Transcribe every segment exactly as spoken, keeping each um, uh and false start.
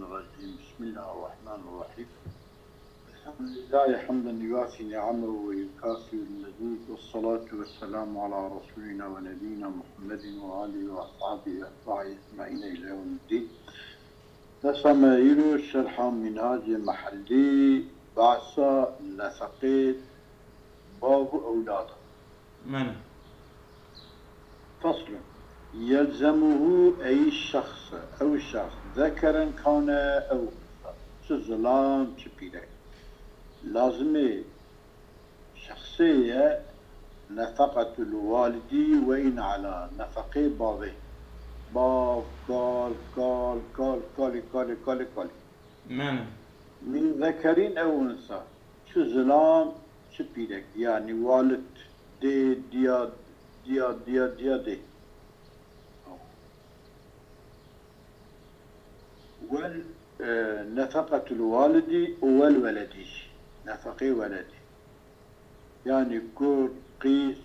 الرجيم. بسم الله الرحمن الرحيم. الحمد لله حمدا يوافي نعمه ويكافئ المزيد، والصلاة والسلام على رسولنا ونبينا محمد وآله وأصحابه أتباعه أجمعين إلى يوم الدين. Dersa me îro şerha Mînhacê Mehellî, behsa nefeqê bav û ewlad. Mene. Fasl. Yelzemuhu ey şexs, ew şexs, zekeren kane ew unsa, çi zilam, çi pîrek. Lazimê şexsê ye nefeqetul walidî ve in ala, nefeqê bavê. Bav, kal, kal, kal, kalî, kalê, kalê, kalê. Mene. Min zekerin ew unsa. Çi zilam, çi pîrek. Yanî walid, dê, diya, diya, diya, diya, dê. Wel, e, nefeqetul walidî û wel weledî jî. Nefeqê weledî. Yanî kur, qîz,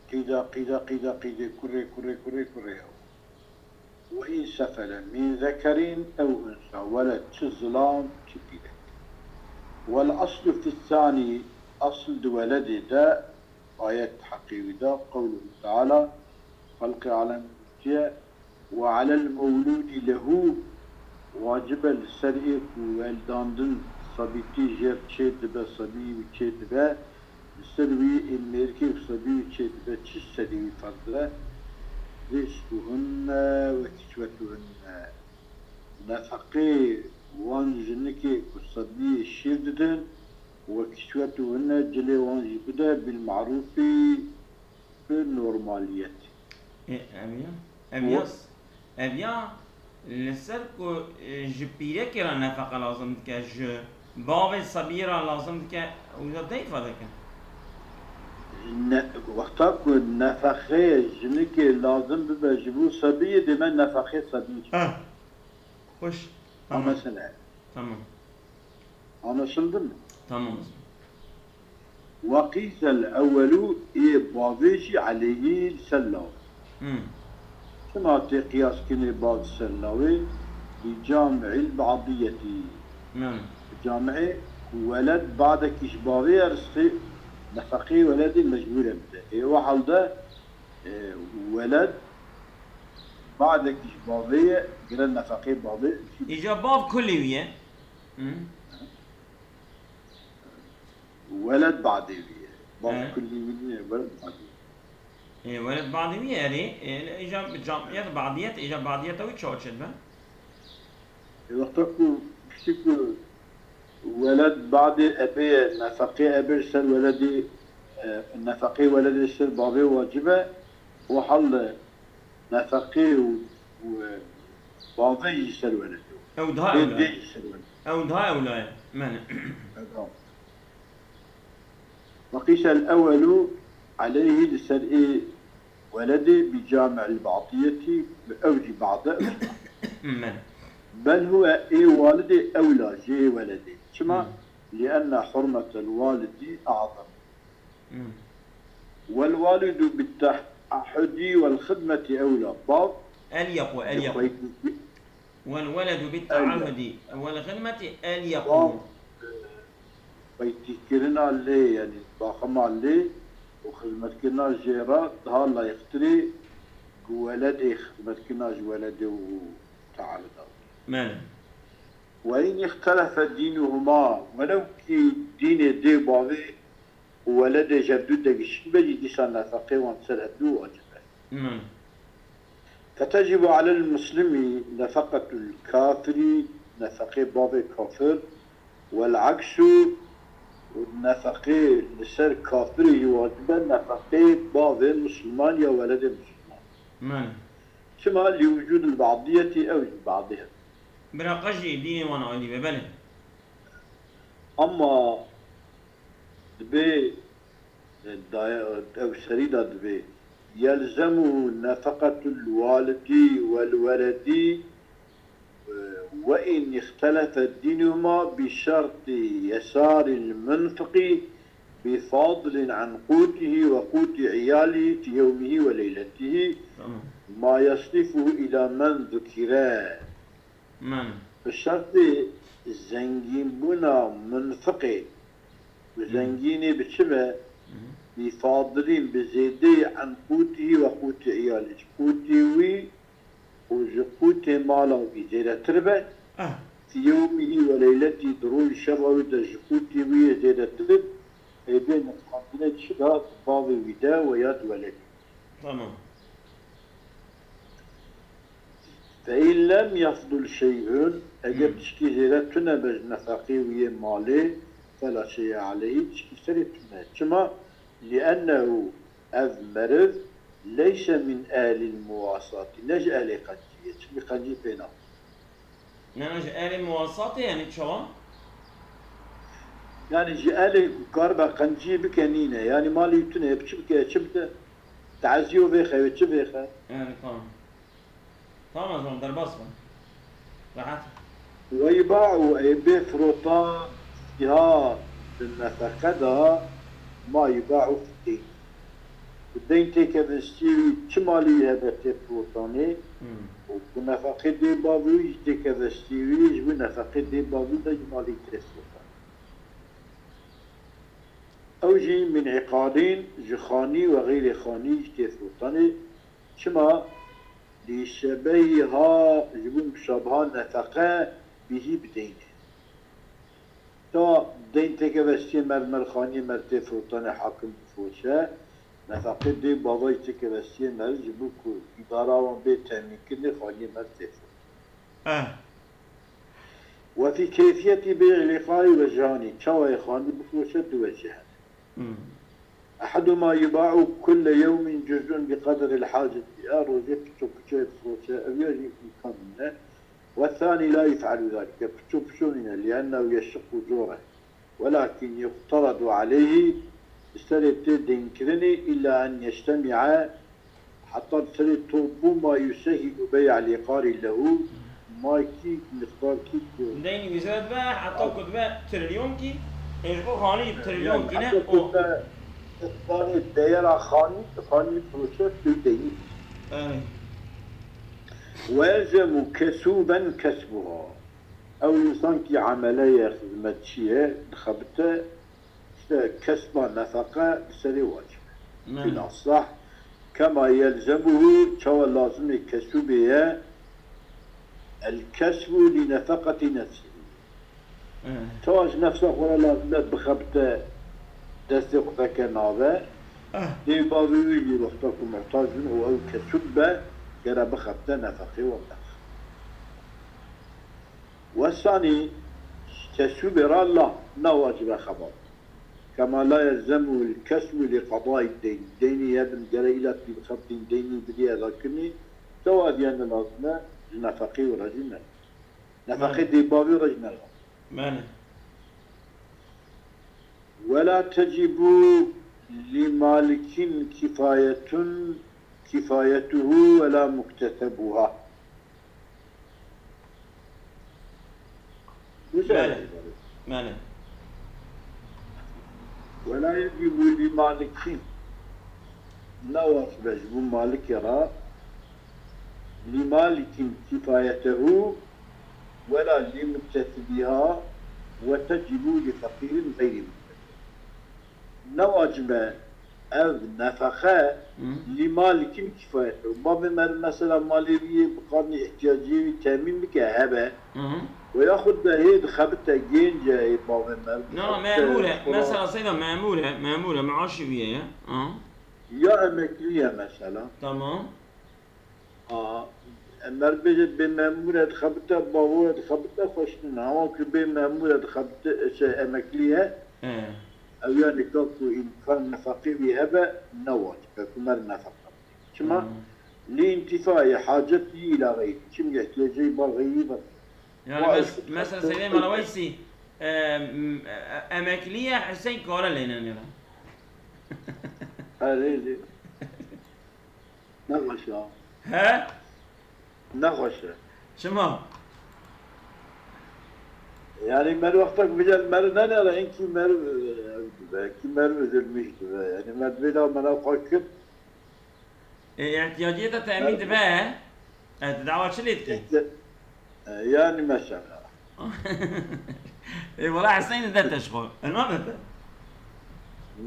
qîza, qîza, qîza, qîzê, kurê, kurê, kurê, kurê ew. Ve in sefele min zekerin ew unsa, weled, çi zilam, çi pîrek. Wel aslu fis sanî, asl di weledê de, ayet heqê wî de, qewluhu teala, Xelqê alem gotiye, "Ve alel mewlûdî lehu", wacib e li ser ê ku weldandin, sebîtî jêr çê dibe, sebî wî çê dibe, li ser wî ê mêrikê ku sebî wî çê dibe, çi serî wî ferz e? Rizquhunne ve kiswetuhunne. Nefeqê wan jinikê ku sebiyê şîr didin, ve kiswetuhunne, cilê wan jî bide, bil marûfî, bi normaliyetî. Ê, ev ya, ev ya, ev ya li ser ku, e, ji pîrekê re nefeqe lazim dike, ji bavê sebiyê re lazim dike, wisa tê îfade kir? Ne, wexta ku nefexeyê jinikê lazim bibe ji bo sebiyê, dê me nefexeyê sebiyê. Ha. Xweş. Tamam. Anlaşıldı mı? Tamam. Ve qîsel ewwelu, ê bavê jî aleyhî li ser lawê. Hmm. Çima tê qiyas kirinê bav li ser lawê? Li cami'il ba'diyetî. Yani. Cami'ê ku weled badekî ji bavê ye, rizqê nefeqê weledê mecbûr e bide. Ê o halde, e, weled badekî ji bavê ye, gire nefeqê bavê. Îca bav kulî wî ye. Hı. Weled badê wî ye. Bav kulî wî nîne, weled badê wî. Ê, weled badê wî ye, erê. Ê, îca bi camiyet, badiyet, îca badiyeta wî çawa çêdibe? Ê, wexta ku piştî ku weled badê ebê ye, nefeqê ebê li ser weledê, e, nefeqê weledê li ser bavê wacib e, o hal de nefeqê û, û, e, bavê jî ser weledê. Ew daha ewla ye. Dê jî ser weledê. Ew daha ewla ye. Mene. Ew daha. Ve qîsel ewwelu aleyhî, li ser ê weledê, bi cami'il ba'diyetî, bi ew jî ba'de. Mene. Bel huve, ê walidê ewla ji ê weledê. Çima? Hmm. Li enne hurmetel walidî a'zem. Hmm. Wel walidu bit te'ahhudi wel xidmeti ewla. Bav. Elyequ, elyequ. Wel weledu bit te'ahhudi wel xidmeti elyequ. Bav, e, xweytîkirina lê, yanî baxima lê û xizmetkirina jê re daha layiqtir e ku weledê xizmetkirina ji weledê û te'ahhuda. Mene. Ve in îxtelefe dînuhuma, welew kî dînê dê bavê û weledê ji hevdû degişik be jî, dîsa nefeqê wan ser hevdû wacib e. Hmm. Fetecibu alel muslimî nefeqetul kafirî, nefeqê bavê kafir, wel aksu, û nefeqê li ser kafirê jî wacib e, nefeqê bavê misliman ya weledê misliman. Mene. Çima? Li wucûdil ba'diyetî, ew jî ba'dê ye. Bira qe jî dînê wan alî be, belê. Ama dibê, e, daya-, ew serî de dibê, "Yelzemu nefeqetul walidî wel weledî, e, ve in îxtelefe dînuhuma bi şertî yesaril munfiqî bi fadlin an qûtihî ve qûti iyalihî fi yewmihî ve leyletihî, tamam, ma yasrifuhu ila men zukire." Mene. Bi şertê zengînbûna munfiqê, bi zengînê bi çi be? Bi fadilîn, bi zêdeyî an qûtihî ve qûtê iyalî. Ji qûtê wî û ji qûtê mala wî zêdetir be. Ah. Fi yewmihî ve leyletî, di roj şeva wî de ji qûtê wî yê zêdetir, ê bê nirxandinê çi da, di bavê wî de ve ya di weledî. Tamam. Fe in lem yefdul şey'un, eger Hmm. tişkî zêde tune be ji nefeqê wî yê malê, fela şey'e aleyhî, tişkî serê tune. Çima? Li ennehu, ev meriv, leyse min ehlil muwasatî, ne ji ehlê qencî ye, çimkî qencî pê nabe. Ne, ne, ji ehlê muwasatê, yani çawa? Yani ji ehlê ku karibe qencî bike nîne. Yani malî tune, bi çi bike, çi bide? Teziyo vêxe, wê çi vêxe? Yani tamam. Tamam, ez derbas bim. Rehat. Ve yuba'u, ê bê firotan, fiha, di nefeqe de, ma yuba'u fi deyn. Bi deyn têkeve stî wî, çi malî wî hebe tê firotanê, Hmm. û bi nefeqê dê bavê wî jî têkeve stî wî, ji bo nefeqê dê bavê de ji malî tê firotanê. Ew jî min îqalîn, ji xanî ve xeyrê xanî jî tê firotanê. Çima? Li şebehîha, ji bo muşabeha nefeqe bihî bi deynê. Ta deyn têkeve stiyê mer, mer xaniyê mer tê firotanê hakim bifiroşe, nefeqê dê bava jî têkeve stiyê mer, ji bo ku îdara wan bê temînkirinê xaniyê mer tê firotin. Eh. Ve fî keyfiyetî bey'il îqalî vecihani, çawa yê xanî bifiroşe du wecih hene. Hmm. Eheduma yuba'u kulle yewmin cuz'un bi qedril haceti. Ya rojê piço piço yê bifiroşe, ev ya jî îmkan nîne. Ve thani la yuf'alu zalike. Piço piço nîne. Liennehu yeşiqqu, zor e. Welakin yuqteradu aleyhi, bi serê tê deynkirinê, illa en yeştemi'e, heta bi serê top bû ma yusehhilu bey'al îqarî lehu, ma kî miqdar kî ku Deyn wî zêde dibe, heta ku dibe trilyonkî, ê ji bo xanî trilyonk îne, heta ku o be miqdarê deyera xanî, xanî firoşe tu deynî. Belê. Ve yelzemu kesuben kesbuha. Ew însan kî emele ye, xizmetçî ye, dixebite, işte kesba nefeqe bi serê wacib e. Belê. Fil asah, kema yelzemuhu, çawa lazimê kesûbê ye, el kesbu li nefeqetî nefsihî. Evet. Çawa ji nefsa xwe re lazim e bixebite, destê xwe veke nave, Ah. dê bavê wî jî wexta ku muhtac bin û ew kesûb be, gere bixebite nefeqê wan be. Wesanî, kesûbê re la, ne wacib e xebat. Kema la yelzemuhul kesbu li qedayid deyn. Deynî hebin, gere îlat bî bixebitîn, deynî bidî edakirinî, çawa ev yene lazim e, ji nefeqê wî re jî ne. Nefeqê Belê. dê bavê re jî ne lazim. Belê. Wela tecibu li malikin kifayetun, kifayetuhu wela muktesebuha. Belê. Belê. Wela yecibu li malikin. Ne wacib e ji bo malikê re. Li malikin kifayetehu wela li muktesibiha ve tecibu li feqîrin xeyrî muktesib. Ne wacib e ev nefeqe Hı. li malikin kifayetehu. Bavê mer mesela malê wî yê bi qanî ihtiyaciyê wî temîn bike hebe. Hı hı. Ve yaxud de hê dixebite gênc e hê bavê mer. Na, na, dixebite memur e. Mesela seyda memur e, memur e, maaşî wî ye. Hı. Ya emeklî ye mesela. Tamam. A, em ber bêje bê memûr e dixebite, bavo ye dixebite, xweş nîne. Hema ku bê memûr e dixebite, şey, emeklî ye, He. ew ya nika ku îmkan nefeqê wî hebe, ne wacib e ku mer nefeqe bide. Çima? Hmm. Li întifayê hacetî îla xeyrî. Çimkî ihtiyacê bar xeyrî ve. Yani Wa mes-, eşku mesela xeyrî Seyda Mala Weysî, e, m-, e, emeklî ye, Hüseyin kare lêne nêre. Erê, erê. Nexweş e. He? Nexweş e. Çima? Yani mer wextek bicel mer nenere, hinkî mer, e, hinkî mer üzülmüş dibe. Yani mer dibê da mera xwe kir. E, ihtiyaciyê te temin dibe. E, tu dawa çi lê dikî? E, yani mesela. Ê wala Hüseyin de te ji xwe. E, nabe te.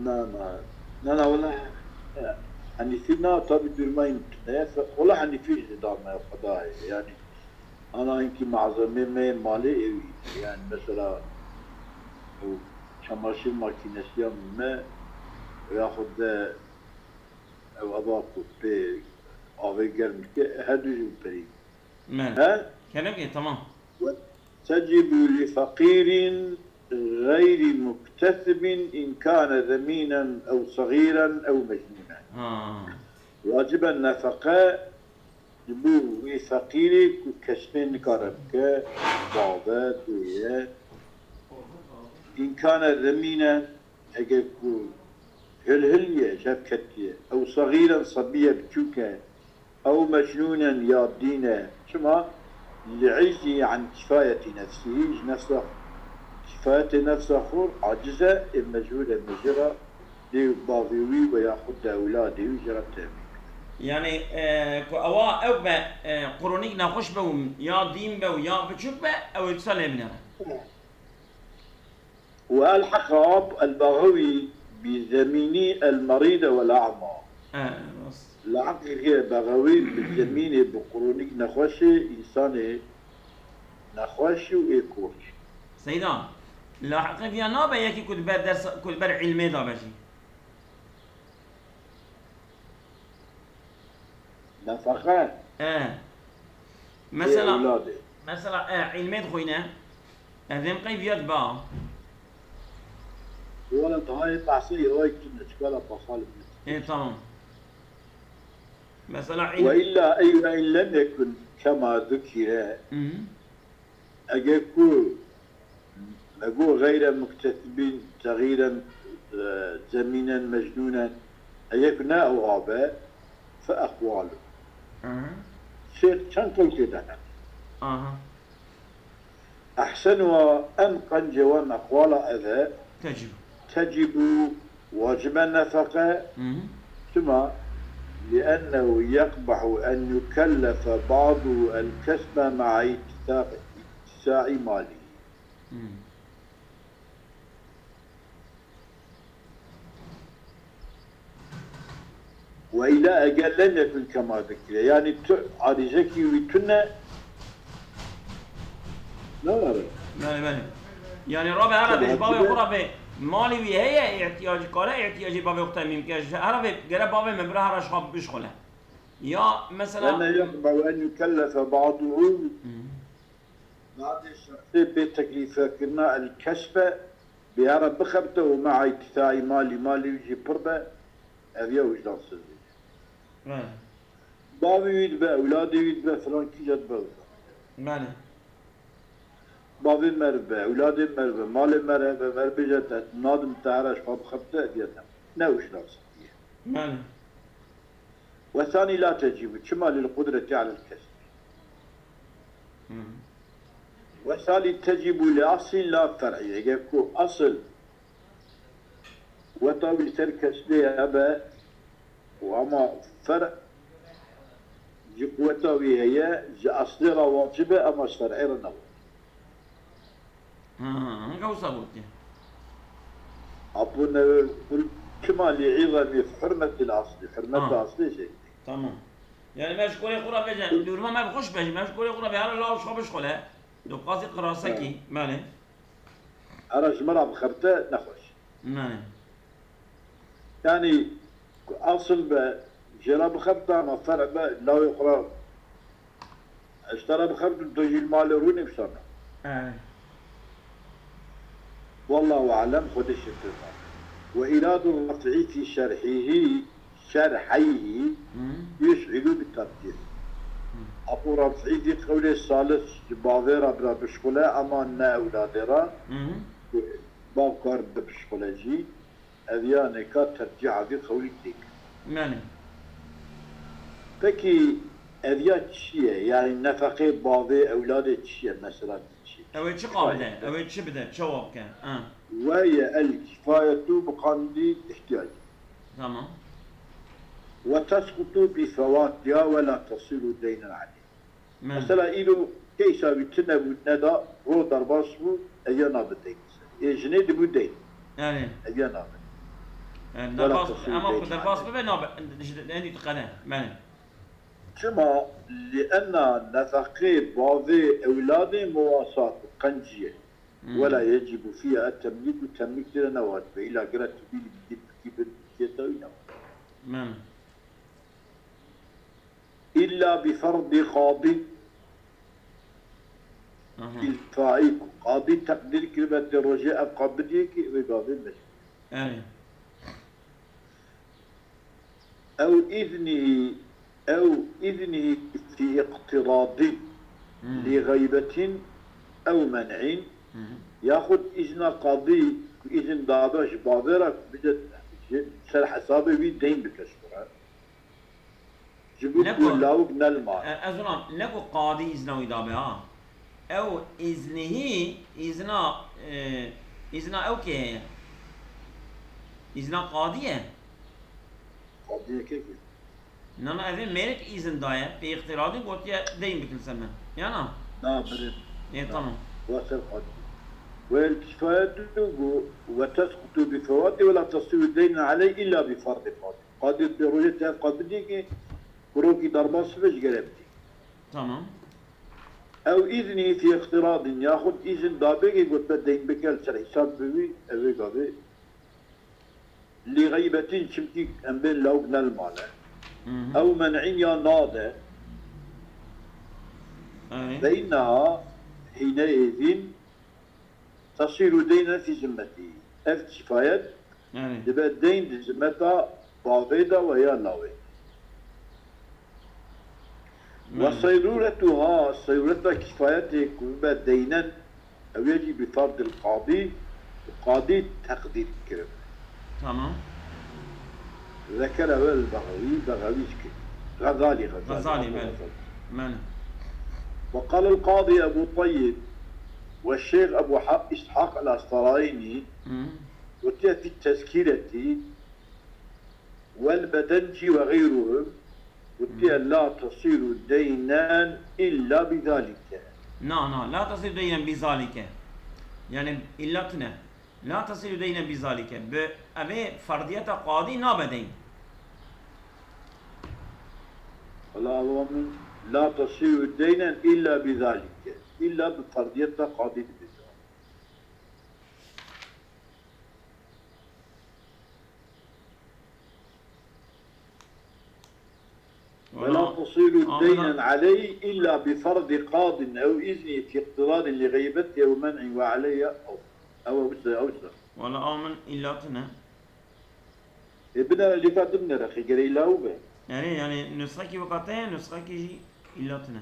Na, na. Na, na, wala, e, Henîfî na, tabî dûrmayî tune ye. Fe-, wala Henîfî jî da me Xwedayê. Yanî, ana hinkî malzemê me malê ewî. Yanî, mesela, ew çamaşîr makînesiya me, yaxud de ew eva ku pê avê germ dike, her du jî bi perî. Me. He? Kelek e, tamam. وتجب لفقير غير مكتسب إن كان ذمينا أو صغيرا أو مجنونا. Ha. Wacibe nefeqe ji bo wî feqîrê ku kesbê nikare bike, bave, dê ye. İn kane zemînen, eger ku hilhil ye, şevketî ye, ew saxîren, sebî ye, biçûk e, ew mecnûnen ya dîn e. Çima? Li iczihi an kifayetî nefsihî, ji nefsa, kifayetê nefsa xwe aciz e, ê mecbûr e, mecbûr e, dê û bavê wî ve yaxud de ewladê wî jê re temîn bike. Yanî, e, ku ewa ew be, e, qronîk nexweş be û ya dîn be û ya biçûk be, ew ê dîsa lê binêre. وألحق البغوي بذميني المريض والأعمى. He, rast. Li heqîqê Bexewî bi zemînê bi qronîk nexweşê, însanê nexweş û ê kor. Seyda, lahiqê viya nabe yekî ku di ber dersa, ku di ber îlmê de be jî. Nefeqe. E. Ê Mesela, ewladê. Mesela, e, îlmê dixwîne. Evdêm qey viya diba. Wala daha yê behsê yê wayek tune, çikala pasal min. E, tamam. Mesela, îl- وإلا أي وإن لم يكن كما ذكر. Hı. Eger ku me got غير مكتسب صغيرا، e, زمينا مجنونا، eger ku ne ew abe, فأقوال. Aha. Çend, çend qewl tê de ne? Aha. أحسنها، em qencê wan eqwala ev e. تجب. تجب واجب النفقة. Hı hı. Çima? لأنه يقبح أن يكلف بعضه الكسب مع اتساع، اتساع ماله. Hı. وإلا أجل لم يكن كما ذكر. Yani tu, arizekî wî tune. Ne var? Belê, belê. Yani rabe hera vê ji bavê xwe re vê malê wî heye, ihtiyacı kare, ihtiyacı bavê xwe temîn ke. Hera vê gere bavê min bira hera ji xwe bişxule. Ya mesela لأنه يقبح أن يكلف بعضه. Hı. Badê şexsê bê teklîfekirina el kesbe, bê here bixebite û me'a îtîsaî malî, malê wî jî pir be, ev ya wijdansizî. Belê. Bavê wî dibe, ewladê wî dibe, filan kîja dibe wisa. Belê. Bavê me re be, ewladê me re be, malê me re hebe, me re bêje te nadim te here ji xwe bixebite, ev ya ne. Ne wijdansizî ye. Belê. وثاني لا تجب، çima lil qudreti alel kesb. Hı. وثالث تجب لأصل لا فرع. Eger ku asıl weta wî li ser kesbê hebe û ama fer ji quweta wî heye, ji aslê re wacib e, ama ji fer'ê re ne wacib. Ha, hinga wisa gotiye. Apo ne, çima li îzemî hurmetil aslî, hurmet Ha. aslê jê. Tamam. Yani me ji korê xwe re bêje, dûrma me bi xwe ji bejî, me ji korê xwe re bê, hera law ji xwe bişxule. Dopqasî qirasekî, Ha. belê. Hera ji me re bixebite nexweş. Belê. Yani ku asıl be, jê re bixebite, ama fer be, lawê xwe re Ez ji te re bixebtim, tu jî li malê rûnê bi sana. He. Wallahu alem, Xwedê şêtir zane. Ve îradu raf'î fî şerhîhî, şerheyhî, Hı. yuş'ilu bi tebdîl. Hı. Apo raf'î vî qewlê salis ji bavê re bira bişxule, ama ne ewladê re. Hı. Bav kar bi bişxule jî. Ev ya neka tercîha vî qewlî têk. Belê. Pekî ev ya çi ye? Yani nefeqê bavê ewladê çi ye? Mesela çi? Ew ê çi qabide? Ew ê çi bide? Çawa bike? Ha. Ve ye el kifayetu bi qandî ihtiyacî. Tamam. Ve tesqutu bi fewatiha ve la tesiru deynen aleyh. Me. Mesela îro keysa wî tune bû neda, Ro derbas bû, ev ya nabe deyn. Ê jinê dibû deyn. Erê. Ev ya nabe. Erê, derbas, ema ku derbas bibe nabe, ji endî tu qede. Belê. Çima? Li ena nefeqê bavê ewladê muwasat û qencî ye. Hmm. Wela yecîbu fîha temlîk û temlîk tê de ne wacib e. Îla gere tu bî li gidî bikî bin milkiyeta wî ne wacib. Belê. Îlla bi ferdî qadî. Aha. Kîfayî ku qadî teqdîr kiribe tê rojê ev qadiyê ki wê gavê mecbûr. Erê. Ew îznihî, ew îznihî fî îqtiradîn Hmm. lî xeybetin ew men'în, Mhm. yaxud îzna qadî ku îzin dabe ji bavê re ku bide ji ser hesabê wî deyn bike ji xwe re. Ji bo Ne ku ku lawik nelma. E, ez ona, ne ku qadî îzna wî dabe ha. Ew îznihî, îzna, e, îzna ew kê heye? Îzna qadî ye. Qadî ye kê kê? Na, na, evê mêrik îzin daye, pê îxtiradî gotiye deyn bikin ser me. Ya na? Na, birê. Ê, tamam. Wa ser qadî. Wel kifayet û go, ve tesqutu bi fewati ve la tasiru deynen aleyh illa bi ferdî qadî. Qadî bi rojê te ev qadî dî ki kurokî derbas bibe ji gere bidî. Tamam. Ew îznî fî îqtiradîn, yaxud îzin dabêgê got me deyn bike li ser hîsab bi wî, ew ê gavê. Lî xeybetin, çimkî em bên lawik ne li mal e. Mhm. Ew men'în ya nade. Erê. Fe inneha hîne êzîn tesîru deynen fî zimmetî. Ev kifayet Erê. dibe deyn di zimmeta bavê de ve ya lawê. Ve Erê. Seyrûretuha, seyrûreta kifayetê ku bibe deynen, ew yecî bi ferdil qadî, qadî teqdîr kiribe. Tamam. Zekere vel Bexewî, Bexewî zikir. Xezalî, Xezalî, Xezalî, Ebû belê. Xezalî. Belê. Ve qalel qadî Ebû Teyyib ve Şeyx Ebû Ha-, Îshaq el Astarayînî Hı. gotiye fî tezkîretî, Wel Bedencî ve xeyruhum gotiye Hmm. la tesiru deynen illa bi zalike. Na, na, la tesiru deynen bi zalike. Yani illa tune. La tesiru deynen bi zalike. Bi evê ferdiyeta qadî nabe deyn. Wela ewa min la tesiru deynen illa bi zalike. Illa bi ferdiyeta qadî dibe. ولا تصير دينا عليه إلا بفرض قاض أو إذنه في اقتراض لغيبته أو منع وعليه أو، أو أوسع، أوسع. Wala aw min îlla tune. E, binere lîka din binere, xî gerê îlla û be. Erê, yani nusxekî wekate ye, nusxekî jî îlla tune.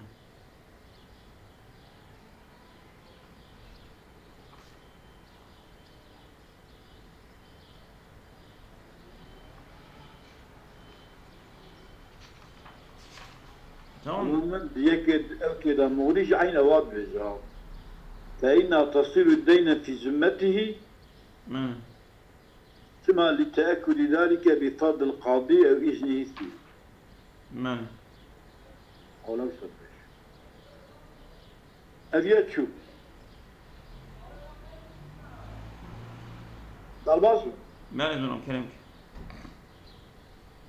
Tamam. Min di yekê, ew kê de Muxrî jî eyne wa dibêje. Fe inna tasiru deyne fî zimmetihî. Hı. Çima li teekudi zalike bi ferdil qadî ew îznihî fî. Belê. Ola wisa pêş. Ev ya çû. Derbas bû. Belê, zilam, kerem ke.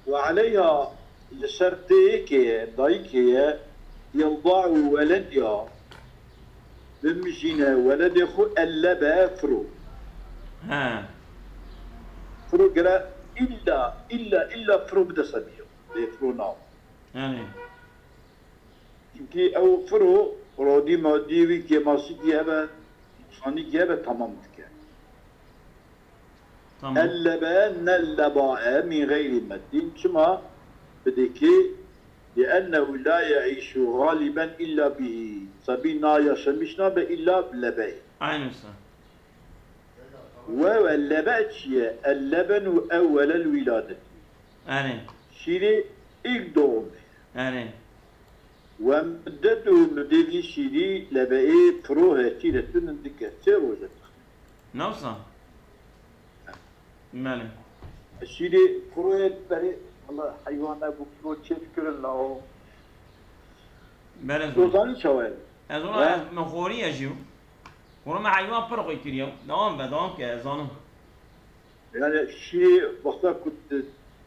Ve aleyha, li ser tê yekê ye, dayikê ye, yewda'u welediha, bimijîne weledê xwe ellebe firo. He. Firo gere illa, illa, illa firo bide sebî. Lê firo nav. Yani. Çimkî ew firo rodî modî wî kêmasîkî hebe, nûqsanîkî hebe tamam dike. Tamam. Ellebe ne lebae min xeyrî meddîn. Çima? Bidikî, لأنه لا يعيش غالبا إلا به. Sebî na yaşamiş nabe illa bi lebeyê. Aynı wisa. Wew ellebe çi ye? Ellebenu ewwelel wîladet. Erê. Şîrê ilk doğum. Erê. Ve müddetu, müddê vî şîrî lebeê firo he, şîrê tu nindike, sê roj e. Ne wisa? Belê. Şîrê firo ye berê, wala heywan e, bu firo çê dikirin la o. Belê zor. Dozanî çawa ye? Ez ona, ez mexorî ye jî. Kuro me heywan pir xwe kiriye. Dewam be, dewam ke, ez zanim. Yani şîrê wexta ku di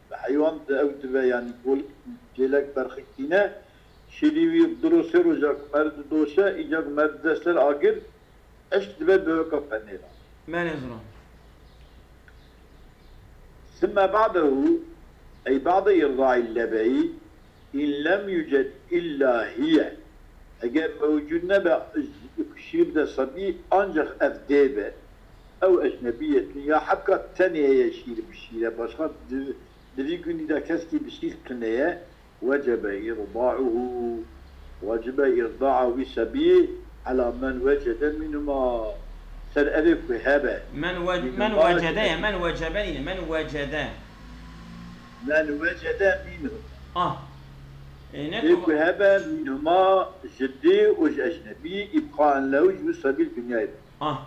heywan di ew dibe, yani golik cêlek berxik tîne, şîrî wî du roj sê roja ku mer didoşe, îca ku mer dide ser agir, eşk dibe bi weka penêra. Belê zilam. Sümme ba'dehu, ey ba'de irda'i lebeyi, in lem yuced illa hiye. Eger mewcud nebe şîr de sebî, ancak ev dê be. Ew ecnebiyetun, ya hebka tenê heye şîr bi şîre. Başka di, di vî gundî de keskî bi şîr tune ye. Wecebe irda'uhu, wecibe irda'a wî sebî ala men wecede minhuma. Ser evê ku hebe. Men we-, men wecede ye, men wecebe nîne, men wecede. Men wecede minhuma. Ah. E, ne Ê ku ku hebe minhuma ji dê û ji ecnebî îbqaen lehu ji wî sebî dinyayê. Ah.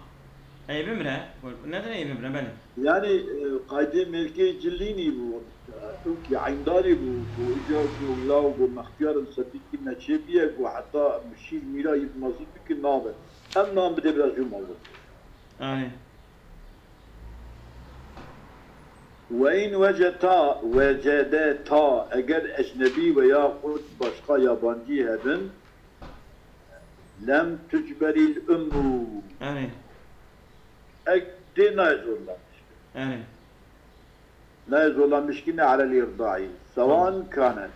Ey bimre. Ne de ey bimre, belê. Yani, e, qaydê mêrkê cilînî bû. Ew ki eyndarî bû, ku îca ku law ku mextiyar in sebî kirine çêbiye, ku heta şîr mîra yî mezin bike nabe. Em nan bide bira jû mezin. Erê. Ve in weceta, wecedeta, eger ecnebî ve yaxud başka yabancî hebin, lem tucberil ummu. Erê. Ek dê nayê zorlamiş. Erê. Nayê zorlamiş kine alel irdaî. Sewan kanet.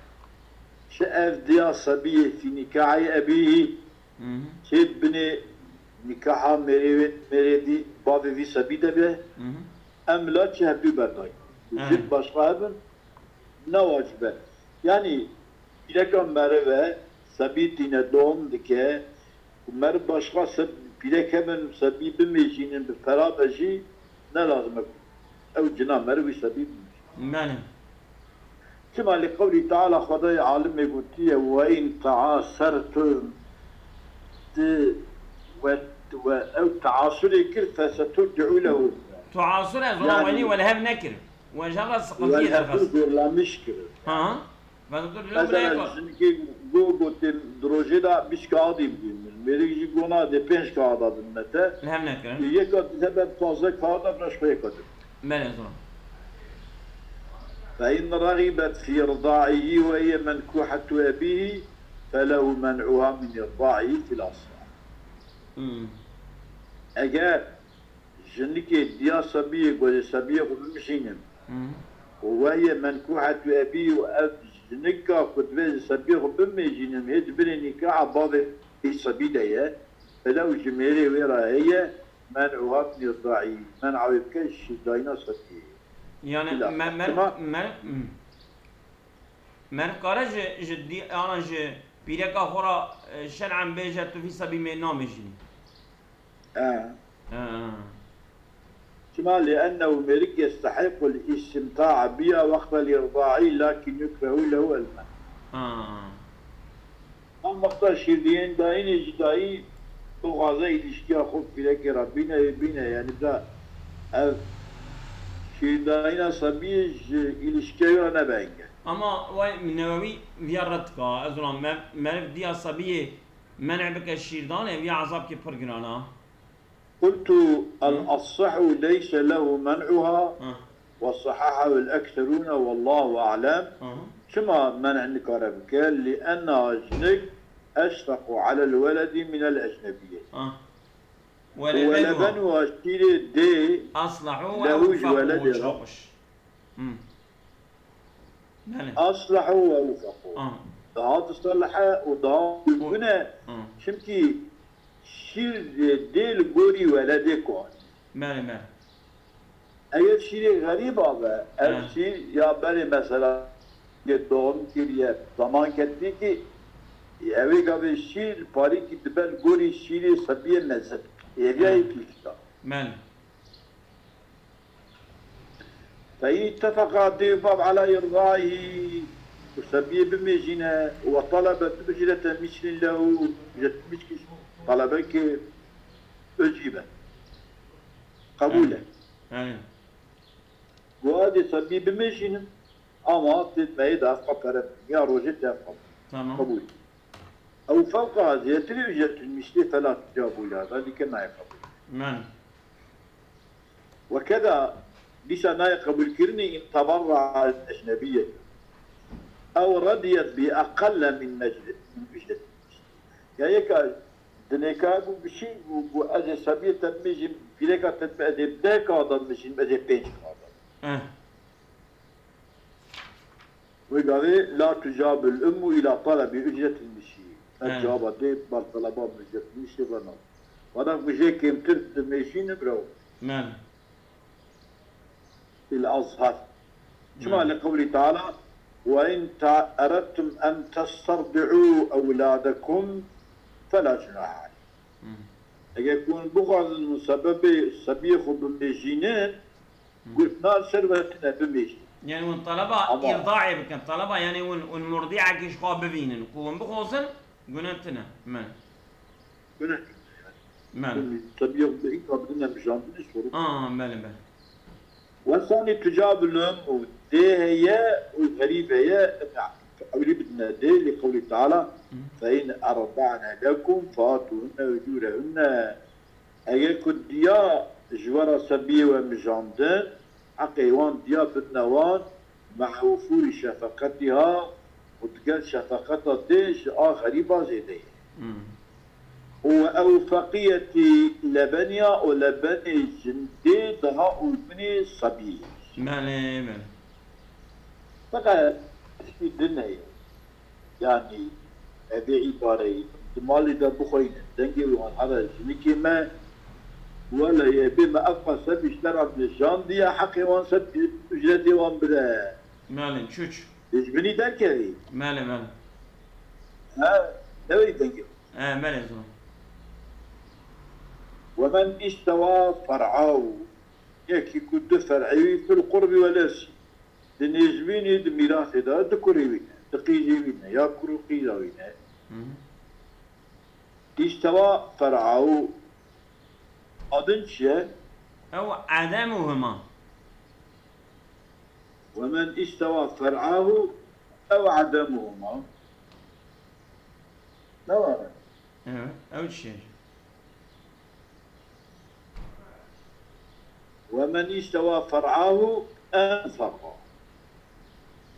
Çi ev diya sebiyê fî nikahê ebîhî, Hı hı. çê binê nikaha mêrê wê, mêrê dî, bavê vî sebî de be, Hı hı. em la çi hevdû berdayî. Erê. Jin başqa hebin, ne wacib e. Yanî, pîreka meriv e, sebî tîne dom dike, ku meriv başqa se-, pîrek hebin, sebî bimêjînin, bi pera be jî, ne lazim e ku ew cina meriv wî sebî bimêjîne. Belê. Çima li qewlî Teala Xwedayê alimê gotiye, "Ve in teasertum", di we, we ew teasurê kir, "feseturdi'u lehu." Tuasur ez ona Yani welî we li hev nekir. We ji hev re Wel siqintiyê hevdû derxist. Zorlamiş kirin. Ha? Feseturdi'u Mesela lehu. Jinikê go, gotê, di rojê de bîst kaxidî bidî min. Mêrik jî gona dê pênc kaxida bin me te. Li hev nekirin. Yeka dide ber pazdeh kaxida bira ji xwe yeka dide. Belê, zor. Fe in ragibet fî ridaihi ve hiye menkuhetu ebihi, felehu men'uha min irdaihi fil asah. Hmm. Eger Jinikê diya sebiyê ku ez ê sebiyê xwe bimijînim. Hı. Û we ye menkuhetu ebî û ev jinika ku divê ez ê sebiyê xwe bimêjînim, hê di binê nîkaha bavê wî sebî de ye. Pelew ji mêrê wê re heye, men'uha min irdaî, men'a wê bike ji şîrdayîna sebiyê. Yani Bila me-, me-, Tima- me-, hmm. Meriv kare ji, ji di-, ana ji pîreka xwe re, e, şer'en bêje, tu vî sebî me namêjînî. E. E, e. Çima? Li ennehu mêrik yestehiqul istimta'a biha wextel irda'i, lakin yukrehu lehu el men. Ha. Em wexta şîrdiyên dayînê jî dayî, tu xwaze îlişkiya xwe bi pîrekê re bîne, ê bîne, yanî da ev şîrdayîna sebiyê ji îlişkiya wî re nebe engel. Ama way Newewî viya red ka, ez ona me-, meriv diya sebiyê men'e bike şîrdanê, viya ezabkê pir giran a. Qultu el-assahu leyse lehu men'uha Hı. ve sahahahu el-ekserûne, wallahu a'lem. Hı hı. Çima men'e nikare bike? Li enna jinik eşfequ alel weledi minel ecnebiyye. Hı. Welebenuha. Welebenuha şîrê dê Aslahu ve lehu ji awfaqu weledê re. Hı. Belê. Aslahu ve awfaqu. Hı. Daha disalihe û daha düzgün e. Hı. Çimkî şîr dê li gorî weledê ku anî. Belê, belê. Eger şîrê xerîb abe, ev He. şîr ya berê mesela yê doğum kiriye, zaman ketî ki, ev ê gavê şîr parîkî dibe li gorî şîrê sebiyê mezin. Êviya He. yê pîşka. Belê. Fe in ittefeqa dê û bav ala irdaihi, ku sebiyê bimêjîne, we talebe bi ucrete mislin lehu, ucret miskî talebe ki ucibe. Qebûl e. He. He. Ku adê sebiyê bimêjînin, ama tê meyê de ev qapere ya rojê te ev qapere. Tamam. Qebûl. Ew fewqa zêdetirî ucretül mislî fela tucabu lada dike nayê qebûl. Belê. وكذا dîsa nayê qebûlkirinê in teberra'et ecnebiyye. Ew rediyet bi eqelle min meclis, min ücret. Ya yeka dinêka bû bişî, bû, bû ez ê sebiyê te bimêjim, vîreka te dibe ez ê deh K da bimêjim, ez ê pênc K da. Eh. Wê gavê la tucabul ummu ila talabi ücretil mişî. Ev He. cevaba dê bar talaba ücretil mişî ve nas. Vana ku jê kêmtir dimêjîne biraw. Belê. Fil azhar. Çima Belê. li qewlî teala, "Ve in ta-, eredtum en testardi'u ewladekum fela cunaha aleykum." Hmm. Eger ku hûn bixwazin hûn sebebê sebiyê xwe bimêjînin, Hı. Got, "Na li ser we tune, bimêjin." Yani hûn taleba Ama îrdaê bikin, taleba yani hûn, hûn murdîekî ji xwe bivînin, ku hûn bixwazin, gune tune. Me. Gune tune yani. Me. Hûn tabiye bi înka bidine mijandinê sorun. Aa, belê, belê. Wesanî tucabulum û dê heye û xerîb heye, ewlî bidine dê, li qewlî teala, Hı. "Fe in erda'ne lekum fe atuhunne ucurehunne." Eger ku diya ji we re sebiyê we mijandin, heqê wan diya bidine wan, me'a wufûrî şefeqetîha û digel şefeqeta dê ji a xerîba zêde ye. Hmm. Û ew feqiyetî lebeniya û lebenê jindê daha û binê sebiyê. Belê, belê. Feqet tiştî din heye. Yanî, evê îbareyî, di malê de bixweynin, dengê wan here jinikê me, wele yê bê me ev qas sebî ji te re nijandiye, heqê wan ser ucretê wan bide. Melê, çûç. Dê ji binî derkevî. Melê, melê. He, newê dengê. He, melê, zor. Ve men îstewa fer'ahu, yekî ku du fer'ê wî fil qurbî wel îrsî. Di nêjbînî, di mîrasê de, di kurê wî ne, di qîzê wî ne, ya kur û qîza wî ne. Hı hı. Îstewa fer'ahu, a din çi ye? Ew edemuhuma. Ve men îstewa fer'ahu ew edemuhuma. Ne var? Evet, ew çi? Ve men îstewa fer'ahu enfeka.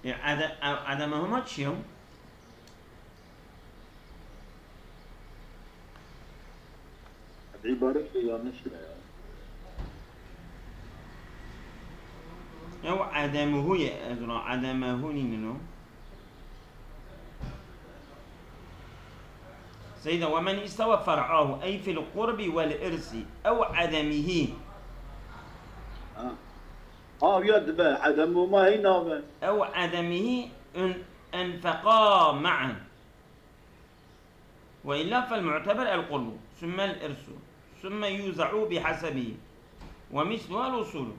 E, ade-, e, ademe hema çi ye? Ev îbaret yanlış e ya. Ew ademuhu ye, ez ona ademehu nînin o. Seyda, "Ve men istewa fer'ahu, ey fil qurbi vel irsi, ew ademihi." Ha. Ha, ya dibe, edemu ma hey name. Ew ademihi en-, enfeqa ma'an. Ve illa fel mu'teber el qurbu, sümmel irsu, sümme yuzahu bi hasebihi. Ve mislu el usulu.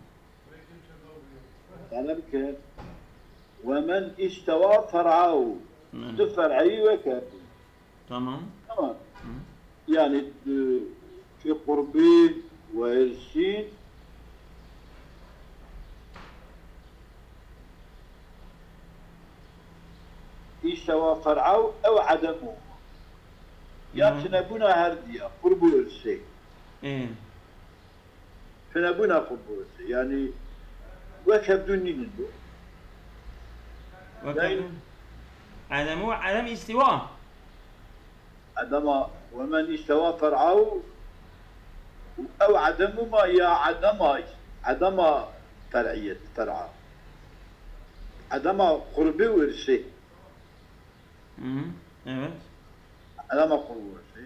Talep ke, "Ve men istewa fer'ahu." Hı. Du fer'eyî wek hebûn. Tamam. Tamam. Hı. Yani, e, fi qurbi ve irsin. Îstewa fer'ahu ew edemu. Ya Hı. tunebûna her diya, qurb û irsê. Ê. Tunebûna qurb û irsê. Yani, wek hevdû nînin bu. Wek Yani hevdû. Edemu, edem îstiwa. Edema, ve men îstewa fer'ahu, ew edemu ma ya edema, edema fer'iyet, fer'a. Edema qurbi û irsê. Hı hı, evet. Edema qurbi û irsê.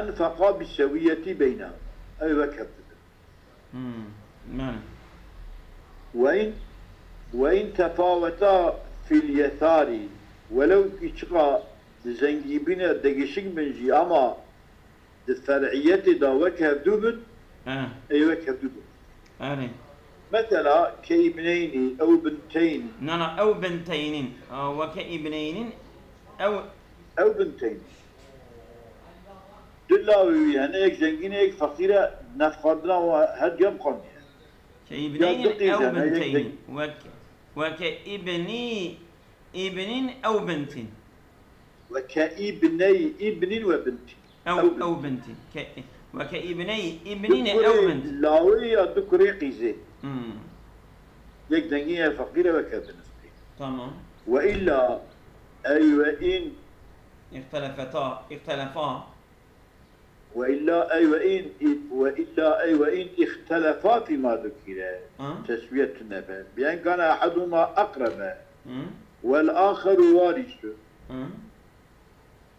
Enfeqa bi sewiyeti beynehuma. Ew wek hevdû. Hmm, belê. Ve in, ve in tefaweta fil yesari, welew ki çiqa di zengîbînê digişik bin jî, ama di fer'iyetê de wek hevdû bin, He. ê wek hevdû bin. Erê. Mesela, ke ibneynî, ew binteynî. Na, na, ew binteynîn. A, weke ibneynîn, ew Ew binteynî. Du lawê wî hene, yek zengîn e, yek feqîr e, nefxandina wan her diya biqandiye. Ke Ya ibneynîn du qîz ew hene, yek binteynîn. zeng- Wek-, weke ibnî, ibnîn ew bintin. Ve ke ibney, ibnin ve bintin. Ew, Ew bintin. ew bintin. Ke, Weke îbney, îbnîne ew min. Lawê ya du kurê qîzê. Hmm. Yek zengîn ye, feqîr e, weke binifqî. Tamam. Ve illa ey ve in. İhtelefeta, ihtelefa. Ve illa ey ve in, ve illa ey ve in ihtelefa fîma zukire. Ha? Teswiyetun nebe. Bi en kana ehaduma akrebe. Hı? Vel aheru warisu. Hı?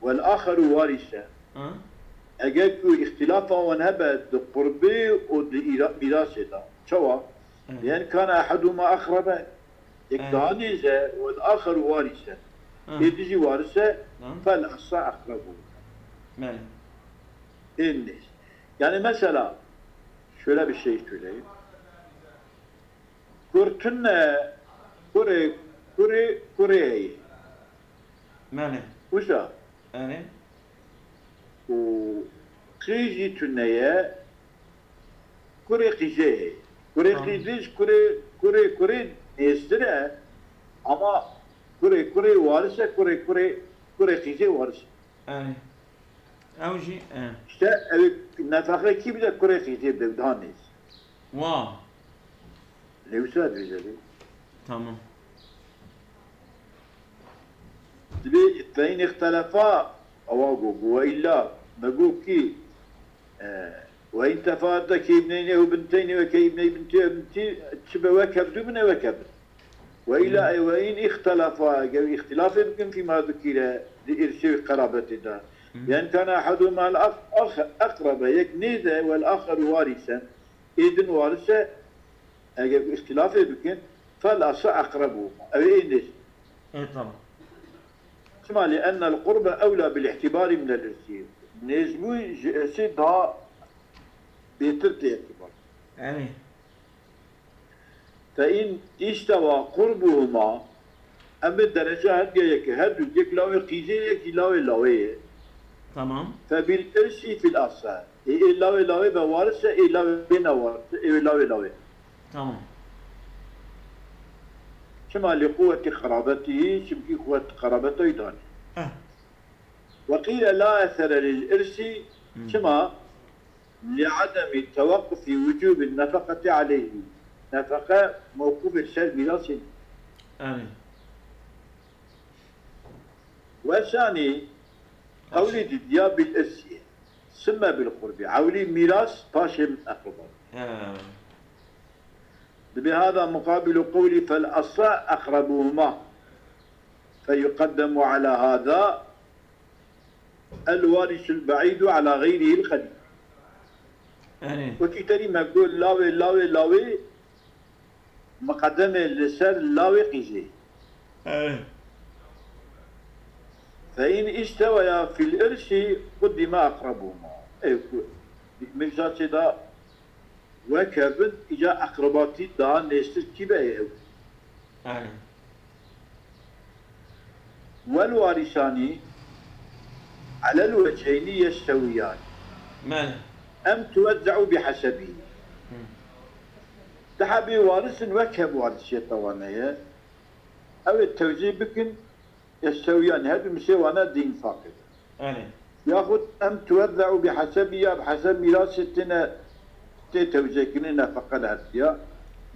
Vel aheru warise. Hı? Eger ku îxtîlafa wan hebe di qurbê û di îra-, mîrasê de. Çawa? Hı. Bi en kana ehaduma akrebe. Yek Hı. daha nêz e, vel aheru warise. Hı. Ê dijî waris e, Hı. Fel asa akrabu. Belê. Ê nêz. Yani mesela, şöyle bir şey söyleyeyim. Kur tune, kurê, kurê, kurê heye. Belê. Uca. Belê. Û qîz jî tune ye, kurê qîzê heye. Kurê Tamam. qîzê ji kurê, kurê, kurê nêztir e, ama kurê, kurê waris e, kurê, kurê, kurê qîzê waris e. Belê. Ew jî, e. İşte ew nefeqe kî bide, kurê qîzê bide, daha nêz. Wa. Lê wisa dibêje lê. Tamam. Dibê, fe in îxtelefa, ewa got, got, ve illa, me got kî, e, ve in tefaete ke îbneyni ew binteynî ve ke îbney bintî ew bintî, çi be wek hevdû bin ew wek hev bin. Ve illa, Hı. e, ve in îxtelefa, eger îxtilafê bikin fîma zukire, di îrsê û qerabetê de. Hı. Bi en kana ehaduma al-, al-, akrebe, yek nêz e, vel aheru warisen, ê din waris e, eger îxtilafê bikin, fel asa akrabu. Ew ê nêz. E, tamam. Çima li ennel qurbe ewla bil îhtibari minel îrsî. Nêzbûn ji îrsê daha bêtir tê îtibar. Belê. Fe in îstewa qurbuhuma, em bi derece her du yek, her du yek lawê qîzê ye, yek jî lawê lawê ye. Tamam. Fe bil îrsî fil asa. Ê, ê lawê lawê be waris e, ê lawê ne waris e, ê lawê lawê. Tamam. Çima li quwwetî qerabetî, çimkî quwwet qerabeta wî danî. Eh. Ve qîle la esere lil îrsî, Hı. çima li ademi tewaqqufi wucûbin nefeqeti aleyhî. Nefeqe mewqûf e ser mîrasê. Erê. Ve sanî, Paşê. Ewlî didiya bil îrsî. Simme bil qurbî. Ewlî mîras, paşê eqreba. He. Dibê hada muqabilu qewlî fel asa eqrebuhuma. Feyuqaddemu ala hada el warisul ba'îdu ala xeyrihil qerîb. Erê. Wekî terî me got lawê, lawê, lawê miqedem e li ser lawê qîzê. Erê. Fe in îsteweya fil îrsî quddime eqrebuhuma. Ê ku mîrasê de wek hev bin, îca eqrebatî daha nêztir kî be, ê ew. Erê. Wel warîsanî alel weceyni yestewiyani. Belê. Em tuwezze'u bihesebî. Hı. Di hebê waris in wek hev warisiyeta wan heye. Ew ê tewzî bikin, yestewiyani, her du misê wana di înfaqê de. Erê. Yaxud em tuwezze'u bihesebî, ya bi heseb mîrasê têne, tê tewzêkirinê nefeqe li her diya.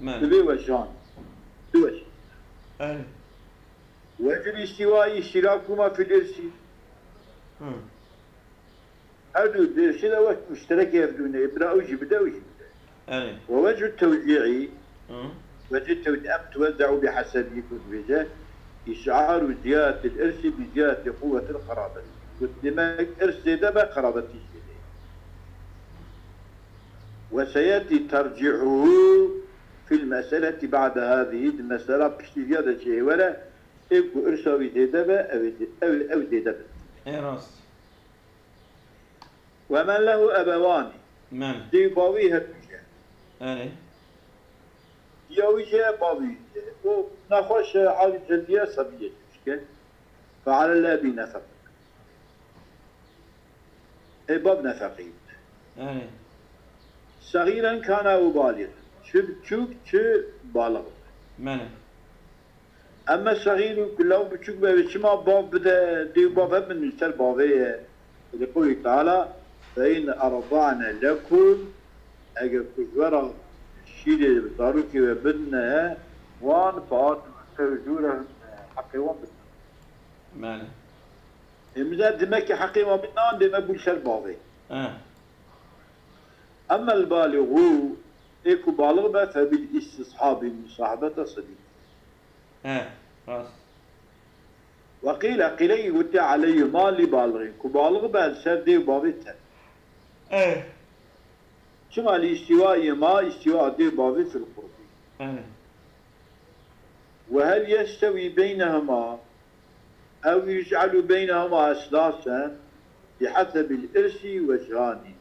Belê. Divê wejan. Diweş. Erê. Vecul îstîwayî îştîrakûma fil îrsî. Hı. Her du di îrsê de wek muşterekê hevdû ne, bira ew jî bide, ew jî bide. Erê. Ve vecul tewzî'î, Hı. vecul tewzî em tuwezze'u bihesebî ku dibêje, îş'aru ziyadetil îrsî bi ziyadeti quwwetil qerabet. Ku demek îrs zêde be, qerabetî zêde. Ve seyetî tercî'uhu fil meseleti ba'de hâzî, di mesela piştî viya de çê were, ê ku irsa wî zêde be, ew ê zê-, ew, ew zêde be. Ê rast. Ve men lehu ebewani. Men. Dê bavî her du jî. Erê. Ya wî jî, bavî jî. O nexweş e, halî cildiye, sebiyê dişke. Fe alel ebi nefeqe. Ê bav nefeqî bide. Erê. Segiren kana ew balîg. Çi biçûk, çi balix be. Belê. Emme segîr û ku law biçûk be, wê çima bav bide, dê û bav hebin li ser bavê ye. Li qewlî Teala, Fe in erda'ne lekum, eger ku ji we re şîrê zarokê we bidine, wan fe atu hukkehu ujurehunne, heqê wan bidine. Belê. Ê, min de dime ki heqê wan bidine, an dê me bû li ser bavê. Eh. Emmel baligu, ê ku balix be, fe bil istishabi, musahibeta sedî. Eh. Rast. Ve qîle, qîlekî gotiye, eleyhima, lî balixî, ku balix be li ser dê û bavê tevî. Eh. Çima lî îstîwayî ma, îstîwa dê û bavê fil qurbî. Belê. Ve hel yestewî beynehuma, ew yuj'elu beynehuma eslasen, bihesebil irsi ve cihani.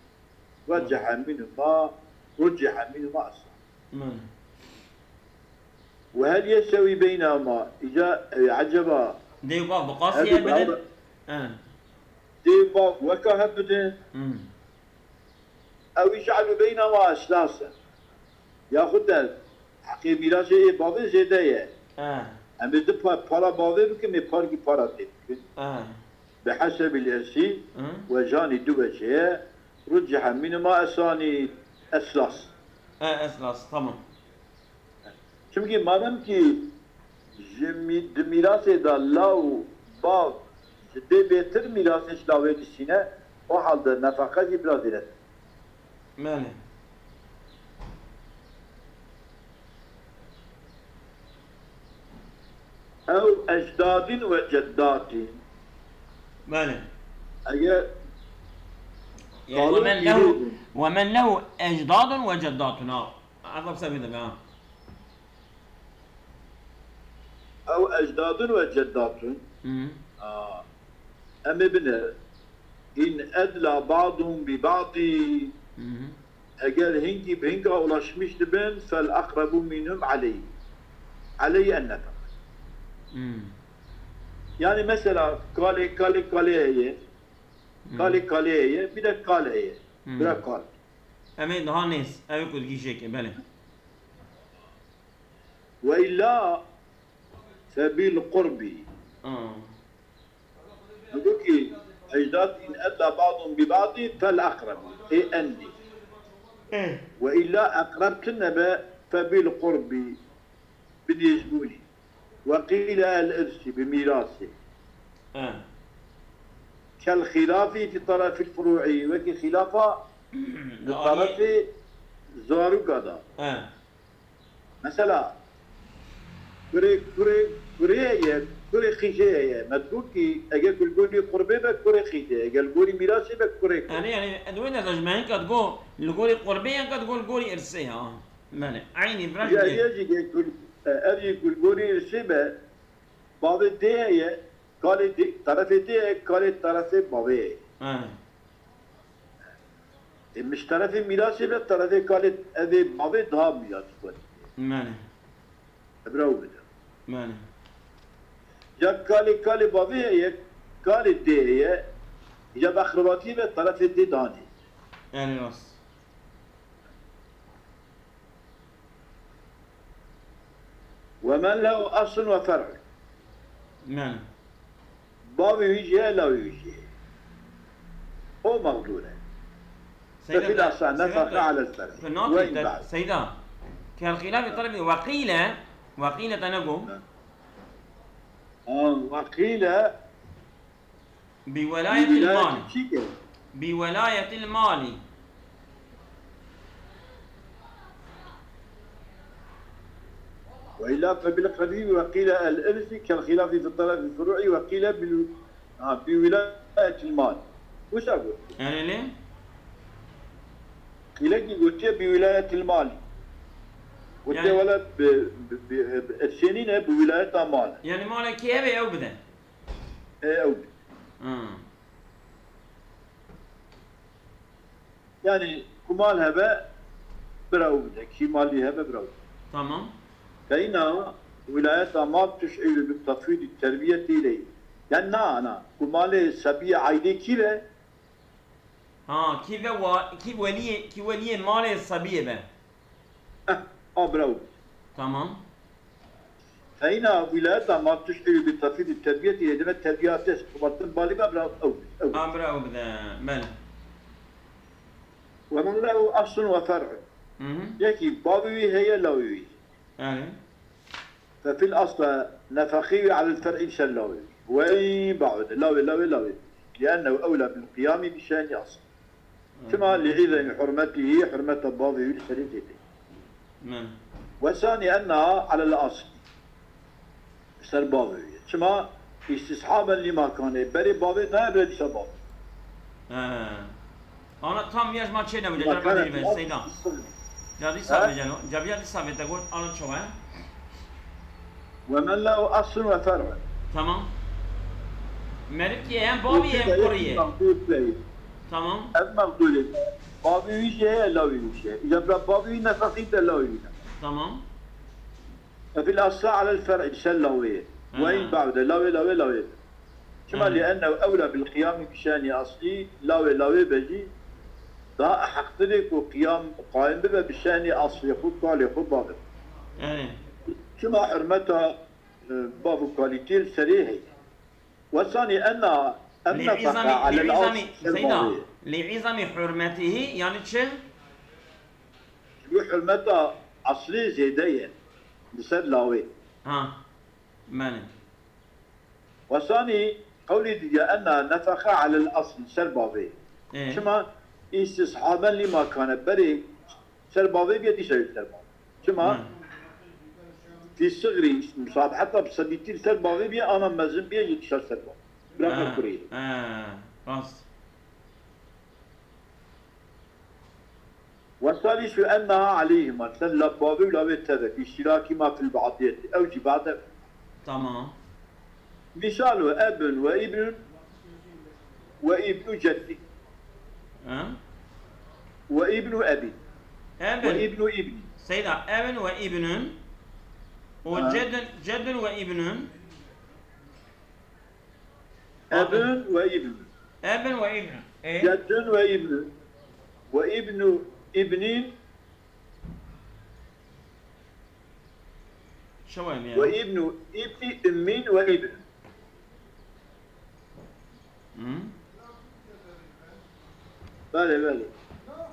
Ve cehe minhuma, rucihe minhuma eslan. Belê. Ve hel yestewî beynehuma, îca, e, eceba Dê û bav bi her qasî du hev bidin. bav, Eh. dê û bav weka hev bidin, Hmm. ew yuj'elu beynehuma eslasen. Yaxud de heqê mîrasê ê bavê zêde ye. Eh. Em ê du pa-, para bavê bikin, ê parkî para tê bikin. Eh. Bi hesebil irsi Hı. ve cihani du wecihê ye, rucihe minhuma eslani, eslas. Eh, eslas, tamam. Çimkî madem ki ji mî-, di mîrasê de law, bav ji dê bêtir mîrasê ji lawê dişîne, o halde nefaqe jî biraz zêde. Belê. Ew ecdadin ve ceddatin. Belê. Eger Yani Kalın ومن له dîrokî. ومن له أجداد وجدات ha. Ev qise bidin ha. Ew ecdadun ve ceddatun. Hı. Aa, em ê bine. In edla ba'dun bi ba'di. Hı hı. Eger hingî bi hinga ulaşmış dibin, fel aqrabu minhum aleyh. Aleyh en nefak. Hmm. Yani mesela kalê, kalê, kalê heye. Hmm. Kalê, kalê heye. Bir de kal heye. Hmm. Bira kal. Em ê daha nêz. Ev ku digî jêkê, belê. Ve illa fe bil qurbi. Aa. Digo ki ecdad in edla ba'dun bi ba'di fel aqrabu. Ê en nêz. Eh. Ve illa eqreb tine be fe bil qurbi. Bi nêzbûnî. Ve qîle el irsi, bi mîrasê. Eh. Kel xilafî fi tarafil furu'i, wekî xilafa li Li alî- tarafê zaroka da. Eh. Mesela, kurê, kurê, kurê ye, kurê qîjê ye. Me digot ki eger ku li gorî qurbê be, kurê qîjê ye. Eger li gorî mîrasê be, kurê qîjê. Yani, yani, di wê de ji me hinka digo, li gorî qurbê ya, hinka digo li gorî irsê ya. Belê. Eynî, vira Ya, jî. ya jî gel ku, e, ev jî ku li gorî irsê be, bavê dê heye, kalê dê, tarafê dê heye, kalê tarafê bavê heye. Ha. E, miş tarafê mîrasê be, tarafê kalê evê bavê daha mîras kuvvetli. Belê. Ebra û bide. Belê. Ya kalê, kalê bavê heye, kalê dê heye, ya bi akrabatî be, tarafê dê daha nêz. Yani rast. Ve men lehu eslun ve fer'un. Yani. Bavê wî jî heye, lawê wî jî heye. O mexdûr e. Seyda, Fefil asla Seyda, nefaka alel fer'i. Penaltı Ve in te-, ba'd. Seyda. Kel xilafî tarafî ve qîle, ve qîle te nego. Ha, ve qîle Bi welayetil mali. Çi ki? Bi welayetil mali. Ve illa fe bil qedî ve qîle el irsi kel xilafî fi tarafî furu'i ve qîle bil, ha, bi wilayetil mal. Wisa got. Yani ne? Qîlekî gotiye bi wilayetil mal. Gotiye Yani- wele bi, bi, bi, bi, ersê nîne bi wilayeta mal. Yani malekî ev ê ew bide. E, ew. Hı. Yani ku mal hebe bira ew bide. Kî malî hebe bira ew bide. Tamam. Feyna wilayeta mal tuş'ilu bi tafwîdî terbiyetî ileyh. Yani na, na. Ku malê sebiyê aîdê kî be? Ha, kî ve wa, kî weliyê, kî weliyê malê sebiyê be. Eh, a bira ew. Tamam. Feyna wilayeta mal tuş'ilu bi tafwîdî terbiyetî ileyh. Demek terbiyatê, xubatin balî be bira ew. Ew. A bira ew bide. Belê. ومن له أصل وفرع. Hı hı. Yekî bavê wî heye, lawê wî. Yani. ففي الأصل نفخي على الفرع, li ser lawê wî. وإن بعد, lawê, lawê, lawê. لأنه أولى بالقيام بشأن أصله. Çima? لعظم حرمته, hurmeta bavê wî li serê zêde. Min. والثاني أنها على الأصل. Ser bavê wî. Çima? استصحابا لما كان. Berê bavê nayê, berê dîsa bavê. He. Ana tam ya ji ma çê nebû, لما ca كانت bêjî be, الأصل Seyda. في الصغر. Ca dîsa He? bêje no. Ca biya dîsa bê te got, ana çawa ye? ومن له أصل وفرع. Tamam. Merivkî ye, hem bavî ye, hem kurî ye. Mexdûr bey. Tamam. Ev mexdûrê. Bavê wî jî heye, lawê wî jî heye. Îca bira bavê wî nefexî de lawê wî nefexî. Tamam. ففي الأصل على الفرع, ser lawê. Hı. وإن بعد, lawê, lawê, lawê. Çima? Hı. لأنه أولى بالقيام بشأن أصله, lawê, lawê be jî daha heqtir e ku qiyam, qayim bibe bi şenî aslê xwe, kalê xwe, bavê. Yani. Çima? Hurmeta, e, bav û kalîtê li serê heye. والثاني أن, أن لعظم, نفخ على لعظم, الأصل, ser Seyda, bavê. لعظم حرمته, yani çi? Ji bo hurmeta aslê zêde ye li ser lawê. Ha, bele. والثاني, qewlê dî ya أن نفخ على الأصل, ser bavê. Ê. Çima? استصحابا لما كان, berê ser bavê bîye, dîsa jî ser bavê. Çima? Hı. في الصغر, misal heta bi sebîtî li ser bavê bîye, ana mezin bîye jî dîsa ser bavê. Bira Ha, kurî. Ha, rast. والثالث أنها عليهما, ser la bavê û lawê teve, لاشتراكهما في البعضية, ew jî bade. Tamam. مثال أب وابن وابن جد. Ha? وابن أب. Ebin. وابن ابن. Seyda, ebin ve ibnun. O Ha. Ceddun, ceddun ve ibnun. Ebin ve ibn. Ebin ve ibn. E? Ceddun ve ibn. Ve ibnu ibnin. Şewe mi ya? Ve ibnu ibni ümmin ve ibn. Hı? Belê, belê.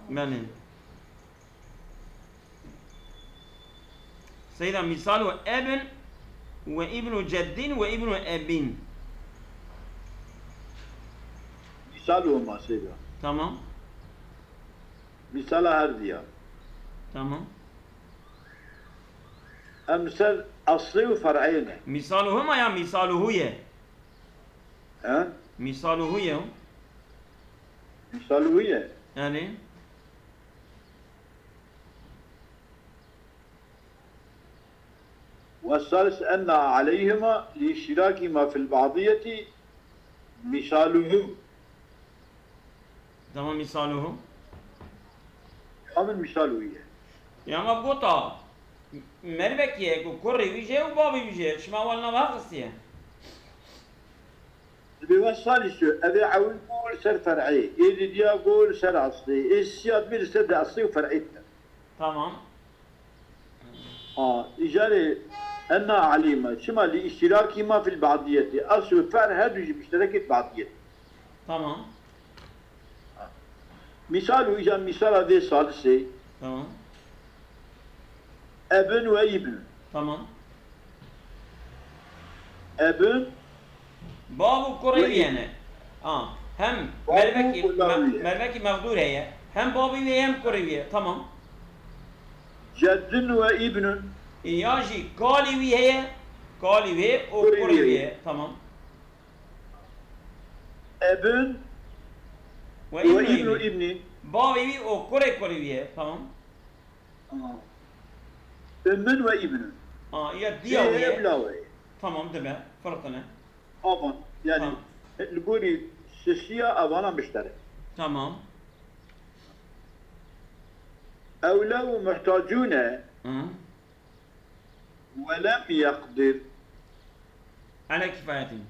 Belê. Seyda, misalu ebin ve ibnu ceddin ve ibnu ebin. Misalu huma Seyda. Tamam. Misala her diya. Tamam. Em ser aslê û fer'ê ne. Misalu huma ya misaluhu ye? He? Misaluhu ye. Misaluhu ye. Yani? والثالث أنها عليهما لاشتراكهما في البعضية مثاله. Tamam, misaluhu. Emin misaluhu ye. Ya ma gota, mervekî ye ku kurê wî jê û bavê wî jê, şima wan nava xistiye. Divê we salî şo, ev ê ewil bû li ser fer'ê, ê didiya bû li ser aslê, ê siya dibê li ser de aslê û fer'ê de. Tamam. A, îcarê enna alîme, çima li îştirakî ma fil ba'diyetê, asl û fer her du jî muşterekê ba'diyet. Tamam. Misal û îca misala vê salisê. Tamam. Ebin ve ibn. Tamam. Ebin. Bav û kurê wî hene. A, hem mervekî, mervekî mexdûr heye, hem bavê wî heye, hem kurê wî heye. Tamam. Ceddin ve ibnun. Ya jî kalî wî heye, kalî wî û kurê wî heye. Tamam. Ebin ve ibnu ibni. Bavê wî û kurê kurê wî ye. Tamam. Tamam. Ümmün ve ibnün. A, ya diya wî ye. Tamam, dibe. Firqine. Avan. Yani, li gorî sisiya evana müşterek. Tamam. Ew lew muhtacûne. Hı. Welem yeqdir. Ala kifayetin.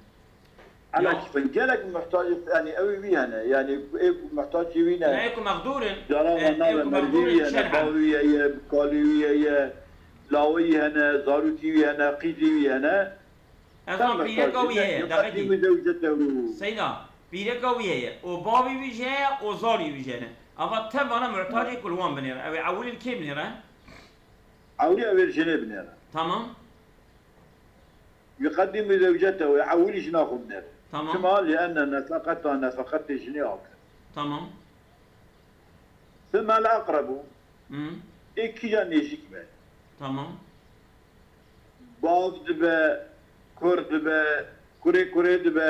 Ala kifayetin. Gelek muhtac, yani ew wî hene, yani ew muhtacî wî ne. Ne, ew ku mexdûr in. Cara e, wan nabe, merdî wî hene, bavî wî heye, kalî wî heye, lawî hene, zarûtî wî hene, qîzî wî hene. Ez an pîreka wî heye, deqekî. Seyda, pîreka wî heye, û bavî wî jî heye, û zarî wî jî hene. Ava tevana muhtacê ku li wan binêre. Ew ê ewilî li kê binêre? Ewilî ew ê li jinê binêre. Tamam. Yuqeddimu zewcetehu, ewilî jina xwe binêre. Tamam. Çima? Li enne nefeqeta, nefeqetê jinê akir. Tamam. Thumma el-aqrebu, Hmm. ê kîja nêzîk be. Tamam. Bav dibe, kur dibe, kurê kurê dibe,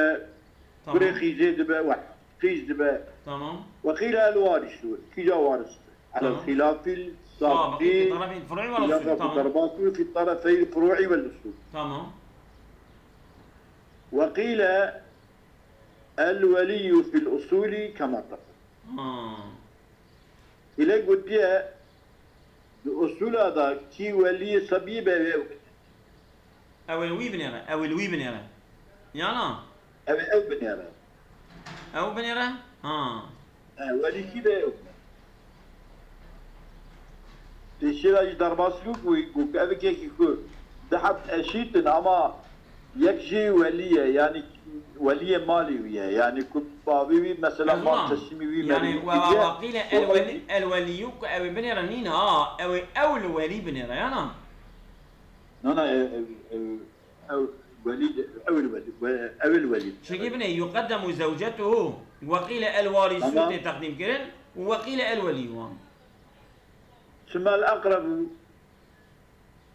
kurê Tamam. Xîzê dibe, we, Xîz dibe. Tamam. Ve qîle el-warisu, kîja waris be. Alel Tamam. xilafil Sabiqî fi sabiqî, tarafî furu'i vel xilafa usul. fi Tamam. tarafî fi tarafeyl furu'i vel usul. Tamam. Ve qîle el-weliyyu fil usuli kema taqaddem. Ha. Île gotiye, di usula da kî weliyê sebiyê be, ew ê ew binêre. Ew ê li wî binêre. Ew ê li wî binêre. Yana? Ew ê ew binêre. Ew binêre? Ha. E, welî kî be, ew binêre. Têşîra jî derbas bû, bû, bû, ev kekî ku di heb eşît in, ama yek jî welî ye, yanî weliyê malê wî ye, yanî ku bavê wî, mesela, Ez mal wan. teslîmî wî, Yani, melî we, wî we, ye. we qîle el welî, el welî ku ew ê binêre nîne, ha, ew ê ew li welî binêre, yana? Na, na, ew, ew, ew, ew welî, ew welî, we, ew welî. Çikî binê, yuqeddemu zewcetuhu, we qîle el warisu Tamam. Tê teqdîm kirin, û we qîle el welî wan. Thumma el-aqrebu,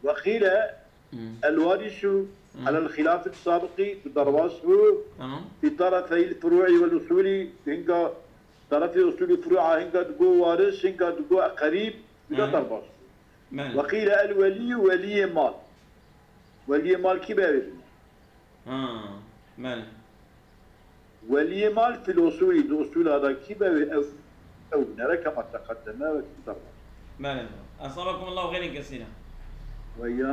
ve qîle Hmm. el-warisu, Hmm. alel xilafil sabiqî, ku derbas bû, Tamam. fi tarafeyl furu'i vel usuli, hinga tarafê usulî furu'a, hinga digo waris, hinga digo qerîb, hinga Evet. derbas bû. Belê. Ve qîle el-weliyyu, weliyê mal. Weliyê mal kî be, ew ê binêre. Ha. Belê. Weliyê mal fil usulî, di usula da kî be, ew, ew binêre, kema teqeddeme, wekî derbas. Belê. Esabakumullahu xeyrên kesîra. Ve ya